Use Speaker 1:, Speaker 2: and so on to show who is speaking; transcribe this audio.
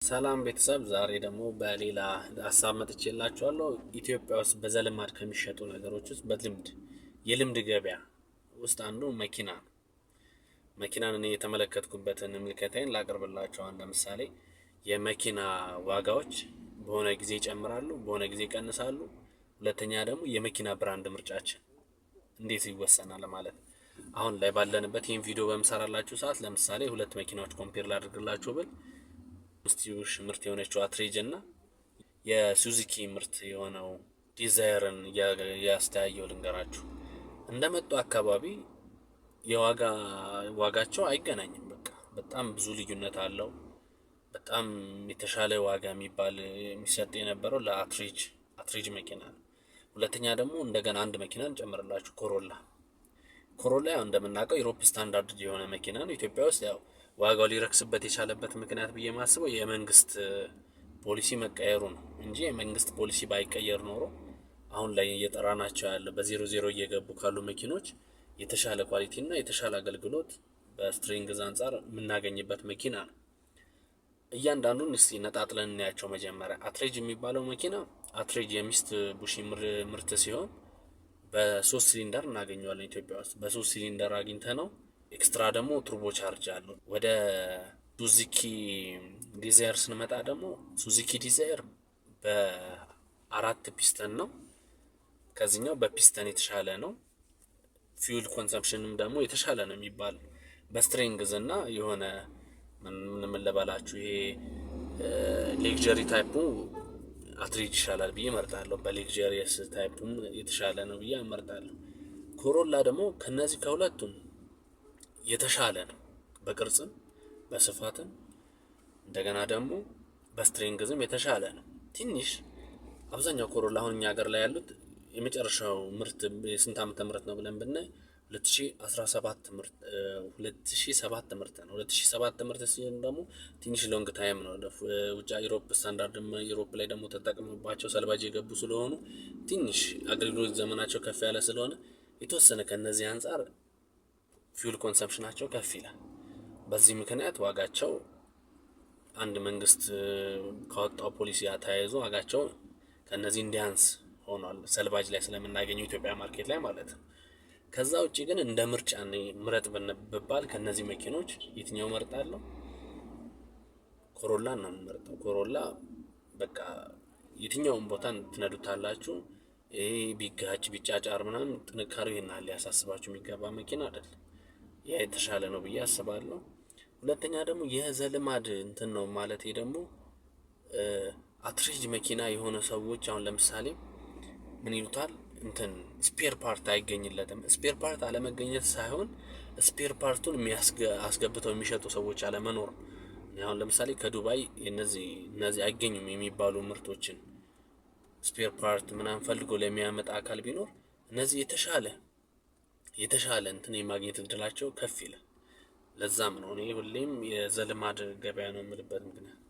Speaker 1: ሰላም ቤተሰብ፣ ዛሬ ደግሞ በሌላ ሀሳብ መጥቼላችኋለሁ። ኢትዮጵያ ውስጥ በዘልማድ ከሚሸጡ ነገሮች ውስጥ በልምድ የልምድ ገበያ ውስጥ አንዱ መኪና ነው። መኪናን እኔ የተመለከትኩበትን ምልከታዬን ላቅርብላችሁ። አሁን ለምሳሌ የመኪና ዋጋዎች በሆነ ጊዜ ይጨምራሉ፣ በሆነ ጊዜ ይቀንሳሉ። ሁለተኛ ደግሞ የመኪና brand ምርጫችን እንዴት ይወሰናል ማለት ነው። አሁን ላይ ባለንበት ይህን ቪዲዮ በምሰራላችሁ ሰዓት ለምሳሌ ሁለት መኪናዎች compare ላድርግላችሁ ብል ሚትሱቢሺ ምርት የሆነችው አትሬጅ እና የሱዙኪ ምርት የሆነው ዲዛይርን እያስተያየው ልንገራችሁ። እንደመጡ አካባቢ የዋጋ ዋጋቸው አይገናኝም። በቃ በጣም ብዙ ልዩነት አለው። በጣም የተሻለ ዋጋ የሚባል የሚሰጥ የነበረው ለአትሬጅ አትሬጅ መኪና ነው። ሁለተኛ ደግሞ እንደገና አንድ መኪና እንጨምርላችሁ፣ ኮሮላ። ኮሮላ ያው እንደምናውቀው Europe standard የሆነ መኪና ነው። ኢትዮጵያ ውስጥ ያው ዋጋው ሊረክስበት የቻለበት ምክንያት ብዬ ማስበው የመንግስት ፖሊሲ መቀየሩ ነው እንጂ የመንግስት ፖሊሲ ባይቀየር ኖሮ አሁን ላይ እየጠራናቸው ያለ በዜሮ ዜሮ እየገቡ ካሉ መኪኖች የተሻለ quality እና የተሻለ አገልግሎት በ strength አንጻር የምናገኝበት መኪና ነው። እያንዳንዱን እስቲ ነጣጥለን እናያቸው። መጀመሪያ አትሬጅ የሚባለው መኪና፣ አትሬጅ የሚትሱቢሺ ምርት ሲሆን በ3 ሲሊንደር እናገኘዋለን ኢትዮጵያ ውስጥ። በ3 ሲሊንደር አግኝተ ነው፣ extra ደግሞ turbo charge አለው። ወደ ሱዙኪ ዲዛየር ስንመጣ ደግሞ ሱዙኪ ዲዛየር በ4 ፒስተን ነው። ከዚህኛው በፒስተን የተሻለ ነው። Fuel consumption ም ደግሞ የተሻለ ነው የሚባል በ strength እና የሆነ ምን ምን ልበላችሁ፣ ይሄ luxury type ኡ አትሬጅ ይሻላል ብዬ እመርጣለሁ። በ luxurious type ኡም የተሻለ ነው ብዬ እመርጣለሁ። ኮሮላ ደግሞ ከነዚህ ከሁለቱም የተሻለ ነው። በቅርጽም በስፋትም እንደገና ደግሞ በ strength ም የተሻለ ነው። ትንሽ አብዛኛው ኮሮላ አሁን እኛ ሀገር ላይ ያሉት የመጨረሻው ምርት የስንት ዓመተ ምህረት ነው ብለን ብናይ 2017 ምርት፣ 2007 ምርት ነው። 2007 ምርት ሲሆን ደግሞ ትንሽ long time ነው። ውጭ Europe standard Europe ላይ ደግሞ ተጠቅመባቸው ሰልባጅ የገቡ ስለሆኑ ትንሽ አገልግሎት ዘመናቸው ከፍ ያለ ስለሆነ የተወሰነ ከነዚህ አንጻር fuel consumption ኣቸው ከፍ ይላል። በዚህ ምክንያት ዋጋቸው አንድ መንግስት ካወጣው ፖሊሲ ተያይዞ ዋጋቸው ከነዚህ እንዲያንስ ሆኗል። ሰልባጅ ላይ ስለምናገኘው ኢትዮጵያ market ላይ ማለት ነው። ከዛ ውጭ ግን እንደ ምርጫ ምረጥ ብባል ከነዚህ መኪኖች የትኛው መርጣለሁ? ኮሮላ ነው የምመርጠው። ኮሮላ በቃ የትኛውን ቦታ ትነዱታላችሁ። ይሄ ቢጋጭ ቢጫጫር ምናምን ጥንካሬው ይሄን ያህል ሊያሳስባችሁ የሚገባ መኪና አይደለም። ያ የተሻለ ነው ብዬ አስባለሁ። ሁለተኛ ደግሞ የዘልማድ እንትን ነው ማለት ደግሞ አትሬጅ መኪና የሆነ ሰዎች አሁን ለምሳሌ ምን ይሉታል፣ እንትን spare part አይገኝለትም። Spare part አለመገኘት ሳይሆን spare part ኡን አስገብተው የሚሸጡ ሰዎች አለመኖር። አሁን ለምሳሌ ከዱባይ እነዚህ አይገኙም የሚባሉ ምርቶችን spare part ምናምን ፈልጎ ለሚያመጣ አካል ቢኖር እነዚህ የተሻለ እንትን የማግኘት እድላቸው ከፍ ይላል። ለዛም ነው እኔ ሁሌም የዘልማድ ገበያ ነው የምልበት ምክንያት።